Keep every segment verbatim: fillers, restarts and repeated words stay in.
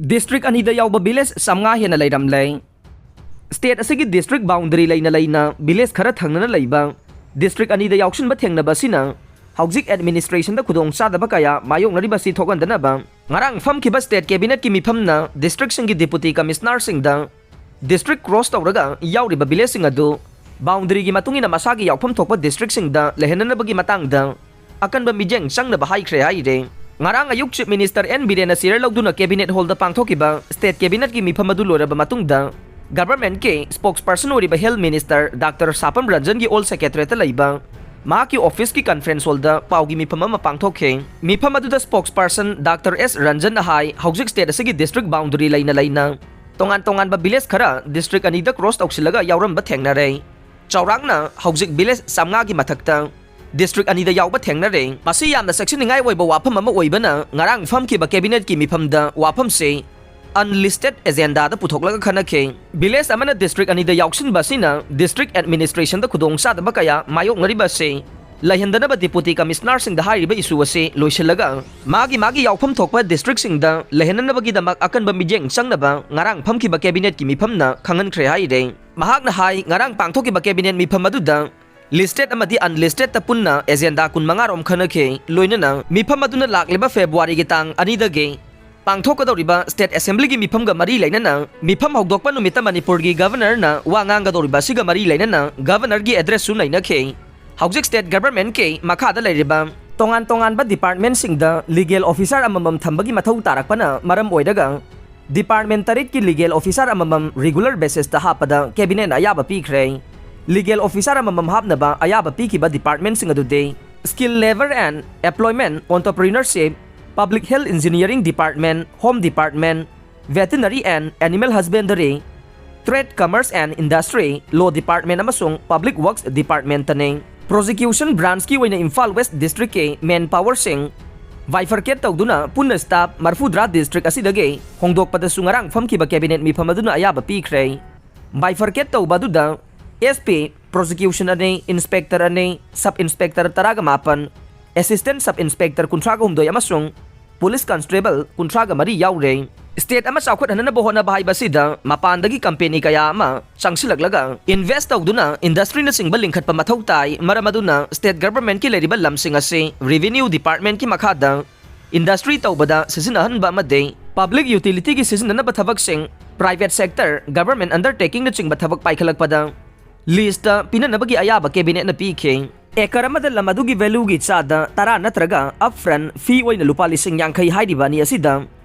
District ꯑꯅꯤꯗ ꯌꯥꯎꯕ village ꯆꯥꯝꯃꯉꯥ ꯍꯦꯟꯅ ꯂꯩꯔꯝꯂꯦ꯫ ꯁ꯭ꯇꯦꯠ ꯑꯁꯤꯒꯤ ꯗꯤꯁꯇ꯭ꯔꯤꯛ ꯕꯥꯎꯟꯗꯔꯤ ꯂꯩꯅ ꯂꯩꯅ ꯚꯤꯂꯦꯖ ꯈꯔ ꯊꯪꯅꯅ ꯂꯩꯕ ꯗꯤꯁꯇ꯭ꯔꯤꯛ ꯑꯅꯤꯗ ꯌꯥꯎꯁꯤꯟꯕ ꯊꯦꯡꯅꯕ ꯑꯁꯤꯅ ꯍꯧꯖꯤꯛ ꯑꯦꯗꯃꯤꯅꯤꯁꯇ꯭ꯔꯦꯁꯟꯗ ꯈꯨꯗꯣꯡꯆꯥꯗꯕ ꯀꯌꯥ ꯃꯥꯌꯣꯛꯅꯔꯤꯕ ꯑꯁꯤ ꯊꯣꯛꯍꯟꯗꯅꯕ ꯉꯔꯥꯡ ꯐꯝꯈꯤꯕ ꯁ꯭ꯇꯦꯠ ꯀꯦꯕꯤꯅꯦꯠꯀꯤ ꯃꯤꯐꯝꯅ ꯗꯤꯁꯇ꯭ꯔꯤꯛꯁꯤꯡꯒꯤ ꯗꯤꯄꯨꯇꯤ ꯀꯃꯤꯁꯅꯔꯁꯤꯡꯗ ꯗꯤꯁꯇ꯭ꯔꯤꯛ ꯀ꯭ꯔꯣꯁ ꯇꯧꯔꯒ ꯌꯥꯎꯔꯤꯕ ꯚꯤꯂꯦꯖꯁꯤꯡ ꯑꯗꯨ ꯕꯥꯎꯟꯗꯔꯤꯒꯤ ꯃꯇꯨꯡ ꯏꯟꯅ ꯃꯁꯥꯒꯤ ꯌꯥꯎꯐꯝ ꯊꯣꯛꯄ ꯗꯤꯁꯇ꯭ꯔꯤꯛꯁꯤꯡꯗ ꯂꯩꯍꯟꯅꯅꯕꯒꯤ ꯃꯇꯥꯡꯗ ꯑꯀꯟꯕ ꯃꯤꯠꯌꯦꯡ ꯆꯪꯅꯕ ꯍꯥꯏꯈ꯭ꯔꯦ ꯍꯥꯏꯔꯦ꯫ ꯉꯔꯥꯡ ꯑꯌꯨꯛ ꯆꯤꯐ ꯃꯤꯅꯤꯁꯇꯔ ꯑꯦꯟ ꯕꯤꯔꯦꯟꯅ ꯆꯤꯌꯔ ꯂꯧꯗꯨꯅ ꯀꯦꯕꯤꯅꯦꯠ ꯍꯣꯜꯗ ꯄꯥꯡꯊꯣꯛꯈꯤꯕ ꯁ꯭ꯇꯦꯠ ꯀꯦꯕꯤꯅꯦꯠꯀꯤ ꯃꯤꯐꯝ ꯑꯗꯨ ꯂꯣꯏꯔꯕ ꯃꯇꯨꯡꯗ ꯒꯚꯔꯟꯃꯦꯟꯠꯀꯤ ꯁ꯭ꯄꯣꯛꯁ ꯄꯔꯁꯟ ꯑꯣꯏꯔꯤꯕ ꯍꯦꯜꯊ ꯃꯤꯅꯤꯁꯇꯔ ꯗꯥꯛꯇꯔ ꯁꯥꯄꯝ ꯔꯟꯖꯟꯒꯤ ꯑꯣꯜ ꯁꯦꯀ꯭ꯔꯦꯇꯔꯤꯌꯦꯠꯇ ꯂꯩꯕ ꯃꯍꯥꯛꯀꯤ ꯑꯣꯐꯤꯁꯀꯤ ꯀꯟꯐꯔꯦꯟꯁ ꯍꯣꯜꯗ ꯄꯥꯎꯒꯤ ꯃꯤꯐꯝ ꯑꯃ ꯄꯥꯡꯊꯣꯛꯈꯤ꯫ ꯃꯤꯐꯝ ꯑꯗꯨꯗ ꯁ꯭ꯄꯣꯛꯁ ꯄꯔꯁꯟ ꯗꯥꯛꯇꯔ ꯑꯦꯁ ꯔꯟꯖꯟꯅ ꯍꯥꯏ, ꯍꯧꯖꯤꯛ ꯁ꯭ꯇꯦꯠ ꯑꯁꯤꯒꯤ ꯗꯤꯁꯇ꯭ꯔꯤꯛ ꯕꯥꯎꯟꯗꯔꯤ ꯂꯩꯅ ꯂꯩꯅ ꯇꯣꯉꯥꯟ ꯇꯣꯉꯥꯟꯕ ꯚꯤꯂꯦꯖ ꯈꯔ ꯗꯤꯁꯇ꯭ꯔꯤꯛ ꯑꯅꯤꯗ ꯀ꯭ꯔꯣꯁ ꯇꯧꯁꯤꯜꯂꯒ ꯌꯥꯎꯔꯝꯕ ꯊꯦꯡꯅꯔꯦ꯫ ꯆꯥꯎꯔꯥꯛꯅ ꯍꯧꯖꯤꯛ ꯚꯤꯂꯦꯖ ꯆꯥꯝꯃꯉꯥꯒꯤ ꯃꯊꯛꯇ ꯗꯤꯁꯇ꯭ꯔꯤꯛ ꯑꯅꯤꯗ ꯌꯥꯎꯕ ꯊꯦꯡꯅꯔꯦ꯫ ꯃꯁꯤ ꯌꯥꯝꯅ ꯆꯦꯛꯁꯤꯟꯅꯤꯡꯉꯥꯏ ꯑꯣꯏꯕ ꯋꯥꯐꯝ ꯑꯃ ꯑꯣꯏꯕꯅ ꯉꯔꯥꯡ ꯐꯝꯈꯤꯕ ꯀꯦꯕꯤꯅꯦꯠꯀꯤ ꯃꯤꯐꯝꯗ ꯋꯥꯐꯝꯁꯤ ꯑꯟꯂꯤꯁꯇꯦꯗ ꯑꯦꯖꯦꯟꯗꯥꯗ ꯄꯨꯊꯣꯛꯂꯒ ꯈꯟꯅꯈꯤ꯫ ꯚꯤꯂꯦꯖ ꯑꯃꯅ ꯗꯤꯁꯇ꯭ꯔꯤꯛ ꯑꯅꯤꯗ ꯌꯥꯎꯁꯤꯟꯕ ꯑꯁꯤꯅ ꯗꯤꯁꯇ꯭ꯔꯤꯛ ꯑꯦꯗꯃꯤꯅꯤꯁꯇ꯭ꯔꯦꯁꯟꯗ ꯈꯨꯗꯣꯡꯆꯥꯗꯕ ꯀꯌꯥ ꯃꯥꯌꯣꯛꯅꯔꯤꯕ ꯑꯁꯤ ꯂꯩꯍꯟꯗꯅꯕ ꯗꯤꯄꯨꯇꯤ ꯀꯃꯤꯁꯅꯔꯁꯤꯡꯗ ꯍꯥꯏꯔꯤꯕ ꯏꯁꯨ ꯑꯁꯤ ꯂꯣꯏꯁꯤꯜꯂꯒ ꯃꯥꯒꯤ ꯃꯥꯒꯤ ꯌꯥꯎꯐꯝ ꯊꯣꯛꯄ ꯗꯤꯁꯇ꯭ꯔꯤꯛꯁꯤꯡꯗ ꯂꯩꯍꯟꯅꯅꯕꯒꯤꯗꯃꯛ ꯑꯀꯟꯕ ꯃꯤꯠꯌꯦꯡ ꯆꯪꯅꯕ ꯉꯔꯥꯡ ꯐꯝꯈꯤꯕ ꯀꯦꯕꯤꯅꯦꯠꯀꯤ ꯃꯤꯐꯝꯅ ꯈꯪꯍꯟꯈ꯭ꯔꯦ ꯍꯥꯏꯔꯦ꯫ ꯃꯍꯥꯛꯅ ꯍꯥꯏ, ꯉꯔꯥꯡ ꯄꯥꯡꯊꯣꯛꯈꯤꯕ ꯀꯦꯕꯤꯅꯦꯠ ꯃꯤꯐꯝ ꯑꯗꯨꯗ ꯂꯤꯁꯇꯦꯗ ꯑꯃꯗꯤ ꯑꯟꯂꯤꯁꯇꯦꯗꯇ ꯄꯨꯟꯅ ꯑꯦꯖꯦꯟꯗꯥ ꯀꯨꯟꯃꯉꯥ ꯔꯣꯝ ꯈꯟꯅꯈꯤ꯫ ꯂꯣꯏꯅꯅ ꯃꯤꯐꯝ ꯑꯗꯨꯅ ꯂꯥꯛꯂꯤꯕ ꯐꯦꯕ꯭ꯔꯨꯋꯥꯔꯤꯒꯤ ꯇꯥꯡ ꯑꯅꯤꯗꯒꯤ ꯄꯥꯡꯊꯣꯛꯀꯗꯧꯔꯤꯕ ꯁ꯭ꯇꯦꯠ ꯑꯦꯁꯦꯝꯕ꯭ꯂꯤꯒꯤ ꯃꯤꯐꯝꯒ ꯃꯔꯤ ꯂꯩꯅꯅ ꯃꯤꯐꯝ ꯍꯧꯗꯣꯛꯄ ꯅꯨꯃꯤꯠꯇ ꯃꯅꯤꯄꯨꯔꯒꯤ ꯒꯚꯔꯅꯔꯅ ꯋꯥ ꯉꯥꯡꯒꯗꯧꯔꯤꯕ ꯑꯁꯤꯒ ꯃꯔꯤ ꯂꯩꯅꯅ ꯒꯚꯔꯅꯔꯒꯤ ꯑꯦꯗ꯭ꯔꯦꯁꯁꯨ ꯅꯩꯅꯈꯤ꯫ ꯍꯧꯖꯤꯛ ꯁ꯭ꯇꯦꯠ ꯒꯚꯔꯟꯃꯦꯟꯠꯀꯤ ꯃꯈꯥꯗ ꯂꯩꯔꯤꯕ ꯇꯣꯉꯥꯟ ꯇꯣꯉꯥꯟꯕ ꯗꯤꯄꯥꯔꯠꯃꯦꯟꯠꯁꯤꯡꯗ ꯂꯤꯒꯦꯜ ꯑꯣꯐꯤꯁꯥꯔ ꯑꯃꯃꯝ ꯊꯝꯕꯒꯤ ꯃꯊꯧ ꯇꯥꯔꯛꯄꯅ ꯃꯔꯝ ꯑꯣꯏꯔꯒ ꯗꯤꯄꯥꯔꯠꯃꯦꯟꯠ ꯇꯔꯦꯠꯀꯤ ꯂꯤꯒꯦꯜ ꯑꯣꯐꯤꯁꯥꯔ ꯑꯃꯃꯝ ꯔꯤꯒꯨꯂꯔ ꯕꯦꯁꯤꯁꯇ ꯍꯥꯞꯄꯗ ꯀꯦꯕꯤꯅꯦꯠꯅ ꯑꯌꯥꯕ ꯄꯤꯈ꯭ꯔꯦ꯫ ꯂꯤꯒꯦꯜ ꯑꯣꯐꯤꯁꯥꯔ ꯑꯃꯃꯝ ꯍꯥꯞꯅꯕ ꯑꯌꯥꯕ ꯄꯤꯈꯤꯕ ꯗꯤꯄꯥꯔꯠꯃꯦꯟꯠꯁꯤꯡ ꯑꯗꯨꯗꯤ Skill Labour and Employment, Entrepreneurship, Public Health Engineering Department, Home Department, Veterinary and Animal Husbandry, Trade, Commerce and Industry, Law Department ꯑꯃꯁꯨꯡ Public Works Departmentꯇꯅꯤ꯫ ꯄ꯭ꯔꯣꯁꯤꯀ꯭ꯌꯨꯁꯟ ꯕ꯭ꯔꯥꯟꯁꯀꯤ ꯑꯣꯏꯅ ꯏꯝꯐꯥꯜ ꯋꯦꯁ ꯗꯤꯁꯇ꯭ꯔꯤꯛꯀꯤ ꯃꯦꯟ ꯄꯥꯋꯔꯁꯤꯡ ꯕꯥꯏꯐꯔꯀꯦꯠ ꯇꯧꯗꯨꯅ ꯄꯨꯟꯅ ꯁ꯭ꯇꯥꯐ ꯃꯔꯐꯨꯇꯔꯥ ꯗꯤꯁꯇ꯭ꯔꯤꯛ ꯑꯁꯤꯗꯒꯤ ꯍꯣꯡꯗꯣꯛꯄꯗꯁꯨ ꯉꯔꯥꯡ ꯐꯝꯈꯤꯕ ꯀꯦꯕꯤꯅꯦꯠ ꯃꯤꯐꯝ ꯑꯗꯨꯅ ꯑꯌꯥꯕ ꯄꯤꯈ꯭ꯔꯦ꯫ ꯕꯥꯏꯐꯔꯀꯦꯠ ꯇꯧꯕ ꯑꯗꯨꯗ ꯑꯦꯁ ꯄꯤ, ꯄ꯭ꯔꯣꯁꯤꯀ꯭ꯌꯨꯁꯟ ꯑꯅꯤ, ꯏꯟꯁꯄꯦꯛꯇꯔ ꯑꯅꯤ, ꯁꯕ ꯏꯟꯁꯄꯦꯛꯇꯔ ꯇꯔꯥꯒ ꯃꯥꯄꯟ, ꯑꯦꯁꯤꯁꯇꯦꯟꯠ ꯁꯕ ꯏꯟꯁꯄꯦꯛꯇꯔ ꯀꯨꯟꯊ꯭ꯔꯥꯒ ꯍꯨꯝꯗꯣꯏ ꯑꯃꯁꯨꯡ ꯄꯨꯂꯤꯁ ꯀꯟꯁꯇꯦꯕꯜ ꯀꯨꯟꯊ꯭ꯔꯥꯒ ꯃꯔꯤ ꯌꯥꯎꯔꯦ꯫ State ꯑꯃ ꯆꯥꯎꯈꯠꯍꯟꯅꯕ ꯍꯣꯠꯅꯕ ꯍꯥꯏꯕꯁꯤꯗ ꯃꯄꯥꯟꯗꯒꯤ company ꯀꯌꯥ ꯑꯃ ꯆꯪꯁꯤꯜꯂꯛꯂꯒ invest ꯇꯧꯗꯨꯅ industryꯅꯆꯤꯡꯕ ꯂꯤꯡꯈꯠꯄ ꯃꯊꯧ ꯇꯥꯏ꯫ ꯃꯔꯝ ꯑꯗꯨꯅ state governmentꯀꯤ ꯂꯩꯔꯤꯕ ꯂꯝꯁꯤꯡ ꯑꯁꯤ revenue departmentꯀꯤ ꯃꯈꯥꯗ industry ꯇꯧꯕꯗ ꯁꯤꯖꯤꯟꯅꯍꯟꯕ ꯑꯃꯗꯤ public utilityꯒꯤ ꯁꯤꯖꯤꯟꯅꯅꯕ ꯊꯕꯛꯁꯤꯡ private sector, government undertakingꯅꯆꯤꯡꯕ ꯊꯕꯛ ꯄꯥꯏꯈꯠꯂꯛꯄꯗ leaseꯇ ꯄꯤꯅꯅꯕꯒꯤ ꯑꯌꯥꯕ cabinetꯅ ꯄꯤꯈꯤ꯫ Acre ꯑꯃꯗ ꯂꯝ ꯑꯗꯨꯒꯤ valueꯒꯤ ꯆꯥꯗ ꯇꯔꯥ ꯅꯠꯇ꯭ꯔꯒ upfront fee ꯑꯣꯏꯅ ꯂꯨꯄꯥ ꯂꯤꯁꯤꯡ ꯌꯥꯡꯈꯩ ꯍꯥꯏꯔꯤꯕ ꯑꯅꯤ ꯑꯁꯤꯗ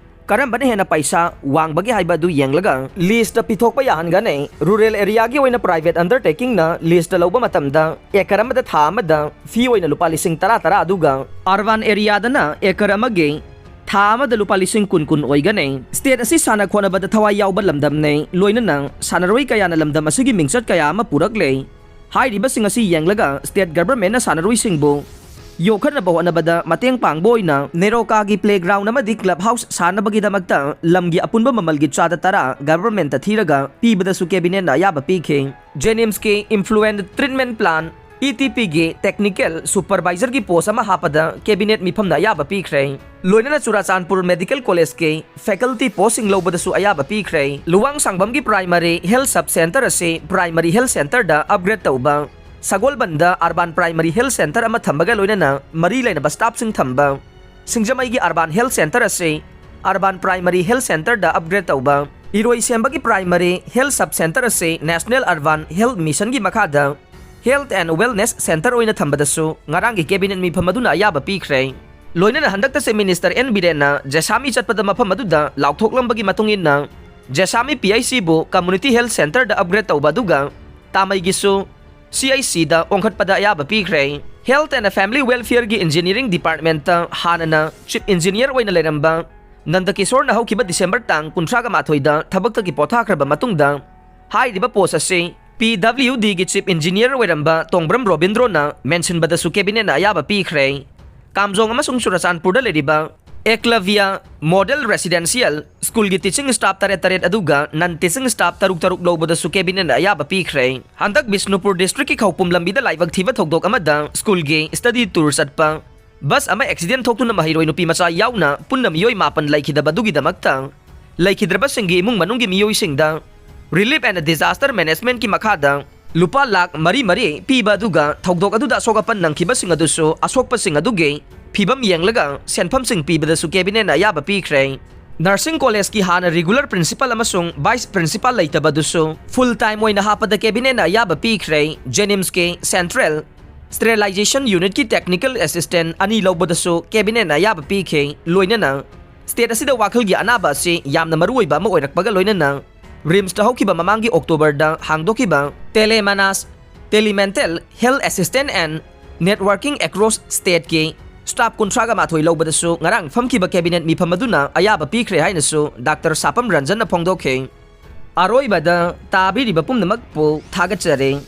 ꯀꯔꯝꯕꯅ ꯍꯦꯟꯅ ꯄꯩꯁꯥ ꯋꯥꯡꯕꯒꯦ ꯍꯥꯏꯕ ꯑꯗꯨ ꯌꯦꯡꯂꯒ leaseꯇ ꯄꯤꯊꯣꯛꯄ ꯌꯥꯍꯟꯒꯅꯤ꯫ Rural areaꯒꯤ ꯑꯣꯏꯅ private undertakingꯅ leaseꯇ ꯂꯧꯕ ꯃꯇꯝꯗ acre ꯑꯃꯗ ꯊꯥ ꯑꯃꯗ fee ꯑꯣꯏꯅ ꯂꯨꯄꯥ ꯂꯤꯁꯤꯡ ꯇꯔꯥ ꯇꯔꯥ ꯑꯗꯨꯒ urban areaꯗꯅ acre ꯑꯃꯒꯤ ꯊꯥ ꯑꯃꯗ ꯂꯨꯄꯥ ꯂꯤꯁꯤꯡ ꯀꯨꯟ ꯀꯨꯟ ꯑꯣꯏꯒꯅꯤ꯫ State ꯑꯁꯤ ꯁꯥꯟꯅ ꯈꯣꯠꯅꯕꯗ ꯊꯋꯥꯏ ꯌꯥꯎꯕ ꯂꯝꯗꯝꯅꯤ꯫ ꯂꯣꯏꯅꯅ ꯁꯥꯟꯅꯔꯣꯏ ꯀꯌꯥꯅ ꯂꯝꯗꯝ ꯑꯁꯤꯒꯤ ꯃꯤꯡꯆꯠ ꯀꯌꯥ ꯑꯃ ꯄꯨꯔꯛꯂꯦ꯫ ꯍꯥꯏꯔꯤꯕꯁꯤꯡ ꯑꯁꯤ ꯌꯦꯡꯂꯒ state governmentꯅ ꯁꯥꯟꯅꯔꯣꯏꯁꯤꯡꯕꯨ ꯌꯣꯛꯈꯠꯅꯕ ꯍꯣꯠꯅꯕꯗ ꯃꯇꯦꯡ ꯄꯥꯡꯕ ꯑꯣꯏꯅ ꯅꯦꯔꯣꯀꯥꯒꯤ playground ꯑꯃꯗꯤ club house ꯁꯥꯟꯅꯕꯒꯤꯗꯃꯛꯇ ꯂꯝꯒꯤ ꯑꯄꯨꯟꯕ ꯃꯃꯜꯒꯤ ꯆꯥꯗ ꯇꯔꯥ governmentꯇ ꯊꯤꯔꯒ ꯄꯤꯕꯗꯁꯨ cabinetꯅ ꯑꯌꯥꯕ ꯄꯤꯈꯤ꯫ JNIMSꯀꯤ effluent treatment plant, ETPꯒꯤ technical supervisorꯒꯤ post ꯑꯃ ꯍꯥꯞꯄꯗ cabinet ꯃꯤꯐꯝꯅ ꯑꯌꯥꯕ ꯄꯤꯈ꯭ꯔꯦ꯫ ꯂꯣꯏꯅꯅ ꯆꯨꯔꯥꯆꯥꯟꯄꯨꯔ Medical Collegeꯀꯤ faculty postꯁꯤꯡ ꯂꯧꯕꯗꯁꯨ ꯑꯌꯥꯕ ꯄꯤꯈ꯭ꯔꯦ꯫ ꯂꯨꯋꯥꯡꯁꯥꯡꯕꯝꯒꯤ primary health sub center ꯑꯁꯤ primary health centerꯗ upgrade ꯇꯧꯕ, ꯁꯒꯣꯜꯕꯟꯗ urban primary health center ꯑꯃ ꯊꯝꯕꯒ ꯂꯣꯏꯅꯅ ꯃꯔꯤ ꯂꯩꯅꯕ staffꯁꯤꯡ ꯊꯝꯕ, ꯁꯤꯡꯖꯃꯩꯒꯤ urban health center ꯑꯁꯤ urban primary health centerꯗ upgrade ꯇꯧꯕ, ꯏꯔꯣꯏꯁꯦꯝꯕꯒꯤ primary health sub center ꯑꯁꯤ National Urban Health Missionꯒꯤ ꯃꯈꯥꯗ Health and Wellness Center ꯑꯣꯏꯅ ꯊꯝꯕꯗꯁꯨ ꯉꯔꯥꯡꯒꯤ cabinet ꯃꯤꯐꯝ ꯑꯗꯨꯅ ꯑꯌꯥꯕ ꯄꯤꯈ꯭ꯔꯦ꯫ ꯂꯣꯏꯅꯅ ꯍꯟꯗꯛꯇ Chief Minister N ꯕꯤꯔꯦꯟꯅ ꯖꯦꯁꯥꯃꯤ ꯆꯠꯄꯗ ꯃꯐꯝ ꯑꯗꯨꯗ ꯂꯥꯎꯊꯣꯛꯂꯝꯕꯒꯤ ꯃꯇꯨꯡ ꯏꯟꯅ ꯖꯦꯁꯥꯃꯤ PICꯕꯨ community health centerꯗ upgrade ꯇꯧꯕ ꯑꯗꯨꯒ ꯇꯥꯃꯩꯒꯤꯁꯨ CICꯗ ꯑꯣꯟꯈꯠꯄꯗ ꯑꯌꯥꯕ ꯄꯤꯈ꯭ꯔꯦ꯫ Health and Family Welfareꯒꯤ engineering departmentꯇ ꯍꯥꯟꯅꯅ chief engineer ꯑꯣꯏꯅ ꯂꯩꯔꯝꯕ ꯅꯟꯗꯀꯤꯁꯣꯔꯅ ꯍꯧꯈꯤꯕ December ꯇꯥꯡ ꯀꯨꯟꯊ꯭ꯔꯥꯒ ꯃꯥꯊꯣꯏꯗ ꯊꯕꯛꯇꯒꯤ ꯄꯣꯊꯥꯈ꯭ꯔꯕ ꯃꯇꯨꯡꯗ ꯍꯥꯏꯔꯤꯕ post ꯑꯁꯤ PWDꯒꯤ chief engineer ꯑꯣꯏꯔꯝꯕ ꯇꯣꯡꯕ꯭ꯔꯝ ꯔꯣꯕꯤꯟꯗ꯭ꯔꯣꯅ ꯃꯦꯟꯁꯤꯟꯕꯗꯁꯨ cabinetꯅ ꯑꯌꯥꯕ ꯄꯤꯈ꯭ꯔꯦ꯫ ꯀꯥꯝꯖꯣꯡ ꯑꯃꯁꯨꯡ ꯆꯨꯔꯆꯥꯟꯄꯨꯔꯗ ꯂꯩꯔꯤꯕ Eklavya Model Residential Schoolꯒꯤ teaching staff ꯇꯔꯦꯠ ꯇꯔꯦꯠ ꯑꯗꯨꯒ non teaching staff ꯇꯔꯨꯛ ꯇꯔꯨꯛ ꯂꯧꯕꯗꯁꯨ cabinetꯅ ꯑꯌꯥꯕ ꯄꯤꯈ꯭ꯔꯦ꯫ ꯍꯟꯗꯛ ꯕꯤꯁꯅꯨꯄꯨꯔ districtꯀꯤ ꯈꯧꯄꯨꯝ ꯂꯝꯕꯤꯗ ꯂꯥꯏꯕꯛ ꯊꯤꯕ ꯊꯧꯗꯣꯛ ꯑꯃꯗ schoolꯒꯤ study tour ꯆꯠꯄ bus ꯑꯃ accident ꯊꯣꯛꯇꯨꯅ ꯃꯍꯩꯔꯣꯏ ꯅꯨꯄꯤ ꯃꯆꯥ ꯌꯥꯎꯅ ꯄꯨꯟꯅ ꯃꯤꯑꯣꯏ ꯃꯥꯄꯟ ꯂꯩꯈꯤꯗꯕ ꯑꯗꯨꯒꯤꯗꯃꯛꯇ ꯂꯩꯈꯤꯗ꯭ꯔꯕꯁꯤꯡꯒꯤ ꯏꯃꯨꯡ ꯃꯅꯨꯡꯒꯤ ꯃꯤꯑꯣꯏꯁꯤꯡꯗ Relief and Disaster Managementꯀꯤ ꯃꯈꯥꯗ ꯂꯨꯄꯥ ꯂꯥꯈ ꯃꯔꯤ ꯃꯔꯤ ꯄꯤꯕ, ꯑꯗꯨꯒ ꯊꯧꯗꯣꯛ ꯑꯗꯨꯗ ꯑꯁꯣꯛ ꯑꯄꯟ ꯅꯪꯈꯤꯕꯁꯤꯡ ꯑꯗꯨꯁꯨ ꯑꯁꯣꯛꯄꯁꯤꯡ ꯑꯗꯨꯒꯤ ꯐꯤꯕꯝ ꯌꯦꯡꯂꯒ ꯁꯦꯟꯐꯝꯁꯤꯡ ꯄꯤꯕꯗꯁꯨ cabinetꯅ ꯑꯌꯥꯕ ꯄꯤꯈ꯭ꯔꯦ꯫ Nursing collegeꯀꯤ ꯍꯥꯟꯅ regular principal ꯑꯃꯁꯨꯡ vice principal ꯂꯩꯇꯕ ꯑꯗꯨꯁꯨ full time ꯑꯣꯏꯅ ꯍꯥꯞꯄꯗ cabinetꯅ ꯑꯌꯥꯕ ꯄꯤꯈ꯭ꯔꯦ꯫ JNIMSꯀꯤ central sterilization unitꯀꯤ technical assistant ꯑꯅꯤ ꯂꯧꯕꯗꯁꯨ cabinetꯅ ꯑꯌꯥꯕ ꯄꯤꯈꯤ꯫ ꯂꯣꯏꯅꯅ state ꯑꯁꯤꯗ ꯋꯥꯈꯜꯒꯤ ꯑꯅꯥꯕ ꯑꯁꯤ ꯌꯥꯝꯅ ꯃꯔꯨꯑꯣꯏꯕ ꯑꯃ ꯑꯣꯏꯔꯛꯄꯒ ꯂꯣꯏꯅꯅ RIMSꯇ ꯍꯧꯈꯤꯕ ꯃꯃꯥꯡꯒꯤ Octoberꯗ ꯍꯥꯡꯗꯣꯛꯈꯤꯕ Telemental Health Assistant and Networking Across Stateꯀꯤ staff ꯀꯨꯟꯊ꯭ꯔꯥꯒ ꯃꯥꯊꯣꯏ ꯂꯧꯕꯗꯁꯨ ꯉꯔꯥꯡ ꯐꯝꯈꯤꯕ cabinet ꯃꯤꯐꯝ ꯑꯗꯨꯅ ꯑꯌꯥꯕ ꯄꯤꯈ꯭ꯔꯦ ꯍꯥꯏꯅꯁꯨ ꯗꯥꯛꯇꯔ ꯁꯥꯄꯝ ꯔꯟꯖꯟꯅ ꯐꯣꯡꯗꯣꯛꯈꯤ꯫ ꯑꯔꯣꯏꯕꯗ ꯇꯥꯕꯤꯔꯤꯕ ꯄꯨꯝꯅꯃꯛꯄꯨ ꯊꯥꯒꯠꯆꯔꯤ꯫